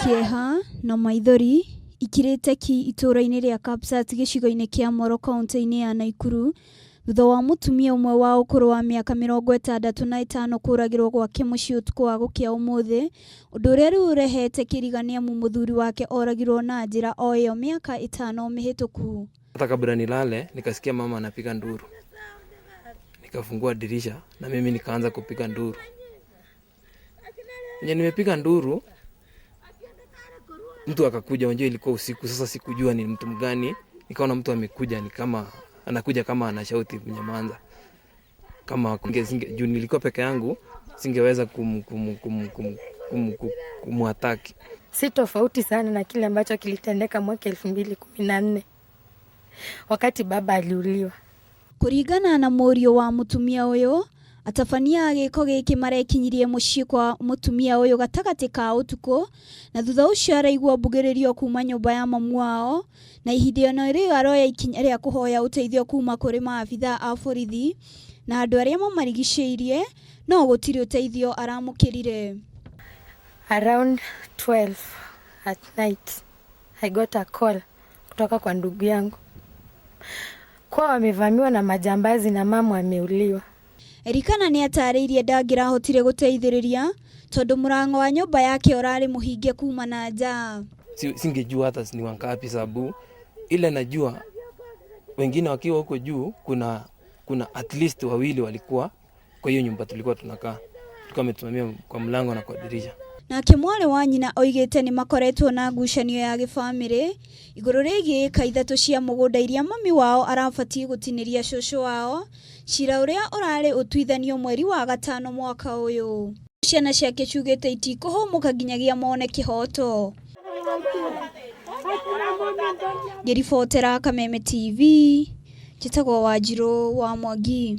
Kĩeha na maithori ikirĩte ki itũũra-inĩ rĩa Kapsat gĩcigo-inĩ kĩa Moro kaunti-inĩ ya Naikuru thutha wa mũtumia ũmwe wa ũkũrũ wa mĩaka 65 kũragĩrwo gwake mũciĩ ũtukũ wa gũkĩa ũmũthĩ, ũndũ ũrĩa rĩu ũrehete kĩriga nĩamu mũthuri wake oragirwo na njĩra o ĩyo mĩaka 5 mĩhĩtũku. Hata kabla nilale nikasikia mama anapiga nduru, nikafungua dirisha na mimi nikaanza kupiga nduru. Venye nimepiga nduru, mtu akakuja. Unajua ilikuwa usiku, sasa sikujua ni mtu mgani. Nikaona mtu amekuja, ni kama anakuja kama anashauti mnyamanza, kama juu nilikuwa peke yangu singeweza kum, kum, kum, kum, kum, kum, kumuataki. Si tofauti sana na kile ambacho kilitendeka mwaka 2014 wakati baba aliuliwa. Kũringana na mũriũ wa mũtumia ũyũ, atabania a gĩko gĩkĩ marekinyirie mũciĩ kwa mũtumia ũyũ gatagatĩ ka ũtukũ na thutha ũcio araigua mbugĩrĩrio kuma nyũmba ya mamu wao na ihinda ono rĩu aroya ikinya rĩa kũhoya ũteithio kuma kũrĩ maabithaa a borithi na andũ arĩa mamarigicĩirie no gũtirĩ ũteithio aramũkĩrire. Around 12 at night I got a call kutoka kwa ndugu yangu kuwa wamevamiwa na majambazi na mama ameuliwa. Elikana nĩ atarĩirie ndangĩrahotire gũteithĩrĩria tondũ mũrango wa nyũmba yake ũrarĩ mũhinge kuma na nja. Singejua hata ni wangapi, sababu ile najua wengine wakiwa huko juu, kuna at least wawili walikuwa kwa hiyo nyumba tulikuwa tunakaa, tulikuwa wametusimamia kwa mlango na kwa dirisha. Nake mwarĩ wa nyina oigĩte nĩ makoretwo na ngucanio ya gĩbamĩrĩ igũrũ rĩgiĩ ĩka 3 cia mũgũnda iria mami wao arabatiĩ gũtinĩria cũcũ wao, cira ũrĩa ũrarĩ ũtuithanio mweri wa gatano mwaka ũyũ. Ciana ciake ciugĩte itikũhũmũka nginyagia mone kĩhoto. Ngĩribotera Kameme TV, njĩtagwo Wanjirũ wa Mwangi.